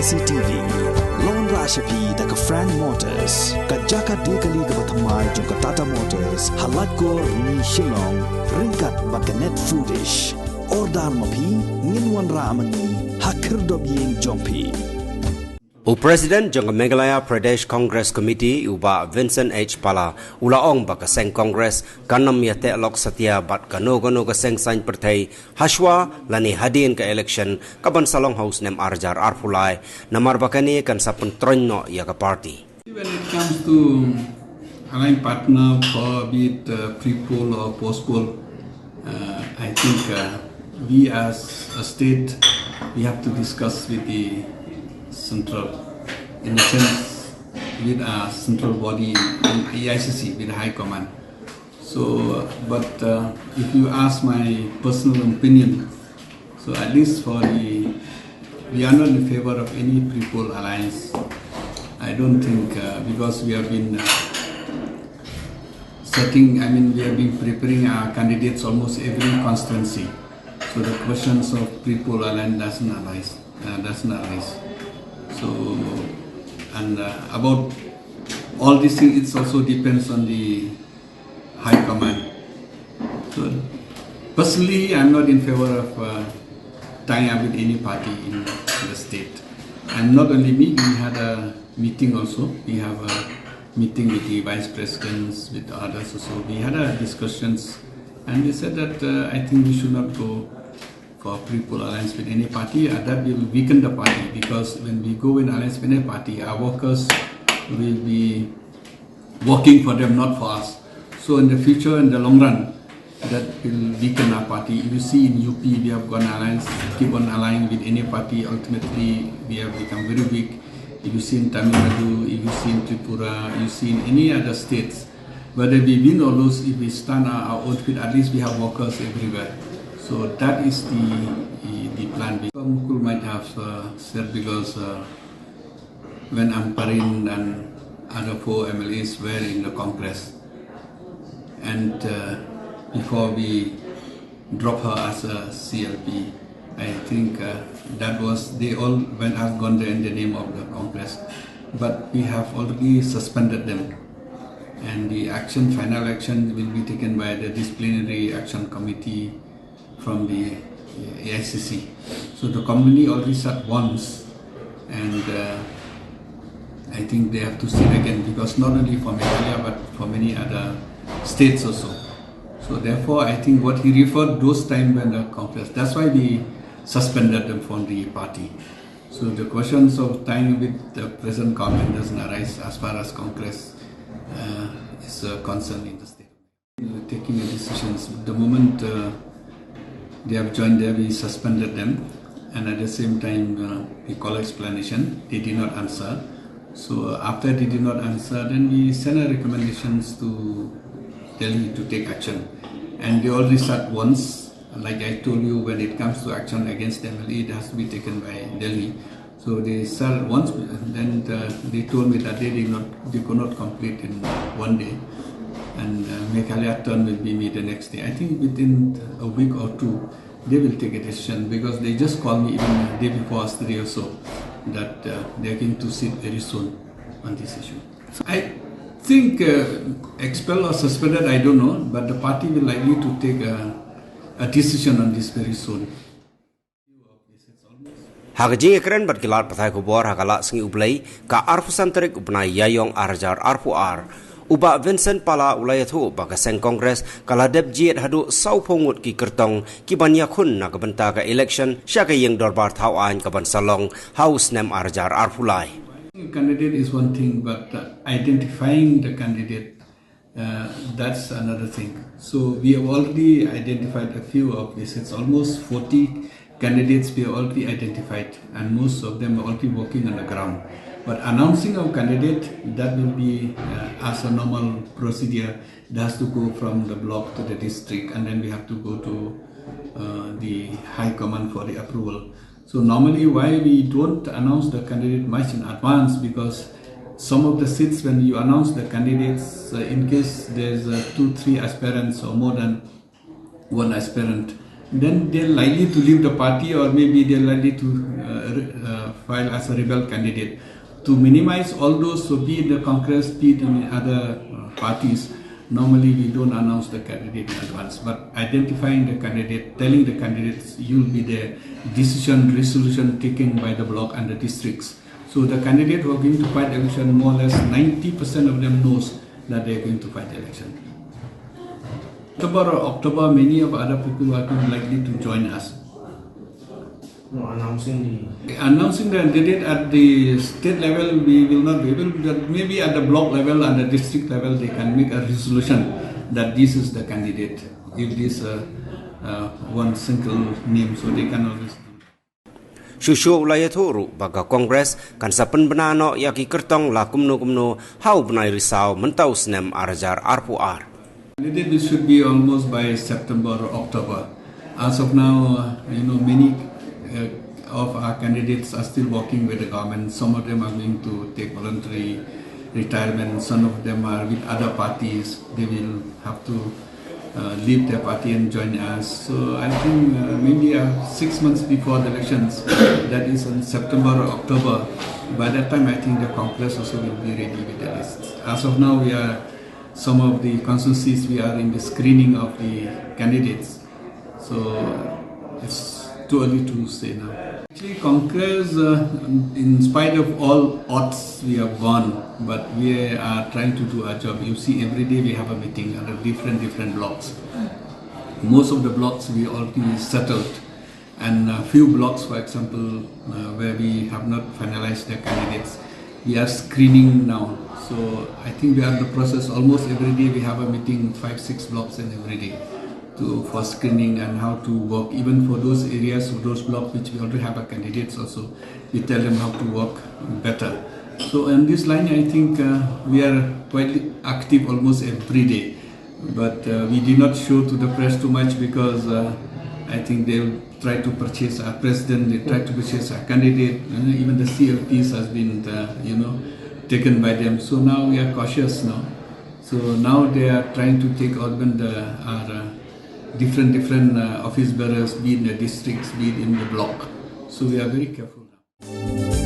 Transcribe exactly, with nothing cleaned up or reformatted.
C T V. Lon ra sha phi da ka Frank Motors, ka jaka de kali kaba thymmai jong ka Tata Motors, ha Laitkor, Rni, Shillong, ryngkat bad ka Net Foodish. Order ma phi, ngin wanrah ma ngi ha khyrdop ïing jong phi. U President jong ka Meghalaya Pradesh Congress Committee, u Bah Vincent H Pala, u la ong ba ka seng Congress kan ym ïateh lok satia bad kano kano ka seng saiñ pyrthei hashwa lane hadien ka election kaban sa long ha u snem ar hajar arphew lai, namar ba kane kan sa pyntroiñ noh ïa ka party. When it comes to align partner for be it uh, pre-poll or post-poll, uh, I think uh, we as a state, we have to discuss with the central, in the sense with our central body in A I C C, with the high command. So, but uh, if you ask my personal opinion, so at least for the, we are not in favor of any pre-poll alliance. I don't think uh, because we have been uh, setting, I mean, we have been preparing our candidates almost every constituency. So the questions of pre-poll alliance doesn't arise. Uh, doesn't arise. So, and uh, about all these things, it also depends on the high command. So, personally, I'm not in favor of uh, tying up with any party in the state. And not only me, we had a meeting also. We have a meeting with the vice presidents, with others also. We had a discussions, and they said that uh, I think we should not go for pre-poll alliance with any party. Uh, that will weaken the party, because when we go in alliance with any party, our workers will be working for them, not for us. So in the future, in the long run, that will weaken our party. If you see in U P, we have gone alliance, keep on allying with any party. Ultimately, we have become very weak. If you see in Tamil Nadu, if you see in Tripura, you see in any other states, whether we win or lose, if we stand on our own feet, at least we have workers everywhere. So that is the the, the plan B. Mukul might have uh, said because uh, when Ampareen and other four M L As were in the Congress, and uh, before we drop her as a C L P, I think uh, that was, they all went as Gonda in the name of the Congress. But we have already suspended them. And the action, final action, will be taken by the disciplinary action committee from the A I C C. So the company already sat once, and uh, I think they have to sit again, because not only for Meghalaya but for many other states also. So therefore, I think what he referred those time when the Congress, that's why we suspended them from the party. So the questions of tying with the present government doesn't arise as far as Congress uh, is uh, concerned in the state. Taking a decision. The moment uh, they have joined there, we suspended them, and at the same time, uh, we call explanation. They did not answer. So uh, after they did not answer, then we send a recommendations to Delhi to take action, and they already sat once. Like I told you, when it comes to action against M L A, it has to be taken by Delhi. So they sat once, and then uh, they told me that they did not, they could not complete in one day, and uh, Meghalaya turn will be made the next day. I think within a week or two, they will take a decision, because they just called me even a day before yesterday or so that uh, they are going to sit very soon on this issue. So I think uh, expelled or suspended, I don't know, but the party will likely to take a, a decision on this very soon. Ha ka jingïakren bad ki lad pathai khubor ha ka Lad Sngi U Blei, ka arphew san tarik u bnai Ïaïong ar hajar arphew ar, u Bah Vincent Pala u la ïathuh ba ka seng Congress ka la dep jied haduh sawphew ngut ki kyrtong ki ban ïakhun na ka bynta ka election sha ka ïing dorbar thaw aiñ ka ban sa long ha u snem ar hajar arphew lai. Candidate is one thing, but uh, identifying the candidate Uh, that's another thing. So we have already identified a few of these. It's almost forty candidates we have already identified, and most of them are already working on the ground. But announcing of candidate, that will be uh, as a normal procedure. It has to go from the block to the district, and then we have to go to uh, the high command for the approval. So normally, why we don't announce the candidate much in advance, because some of the seats, when you announce the candidates, uh, in case there's uh, two, three aspirants or more than one aspirant, Then they're likely to leave the party, or maybe they're likely to uh, re- uh, file as a rebel candidate. To minimize all those, so be it the Congress, be it in other uh, parties, normally we don't announce the candidate in advance. But identifying the candidate, telling the candidates, you'll be the decision, resolution taken by the bloc and the districts. So the candidate who are going to fight election, more or less ninety percent of them knows that they are going to fight the election. September or October, many of other people are going likely to join us. No, announcing the Announcing the candidate at the state level, we will not be able, but maybe at the bloc level and the district level, they can make a resolution that this is the candidate. If this uh, uh, one single name, so they can always. Shuh shuh u la ïathuh ruh ba ka Congress kan sa pynbna noh ïa ki kyrtong la kumno kumno ha u bnai Risaw mynta u snem ar hajar arphew ar. Candidate, this should be almost by September or October. As of now, uh, you know, many uh, of our candidates are still working with the government. Some of them are going to take voluntary retirement. Some of them are with other parties. They will have to uh, leave their party and join us. So I think uh, maybe uh, six months before the elections, that is in September or October, by that time I think the Congress also will be ready with the list. As of now, we are some of the constituencies we are in the screening of the candidates. So it's too early to say now. Actually, Congress, uh, in spite of all odds, we have won, but we are trying to do our job. You see, every day we have a meeting under different different blocs. Most of the blocs we already settled, and a few blocs, for example, uh, where we have not finalized their candidates, we are screening now. So I think we are in the process. Almost every day we have a meeting, five six blocs, and every day to for screening and how to work. Even for those areas, for those blocs which we already have our candidates also, we tell them how to work better. So in this line, I think uh, we are quite active almost every day. But uh, we did not show to the press too much because uh, I think they'll try to purchase our president, they try to purchase our candidate, and even the C L Ps has been, uh, you know, taken by them. So now we are cautious now. So now they are trying to take even the our uh, different different uh, office bearers, be it in the districts, be it in the bloc. So we are very careful now.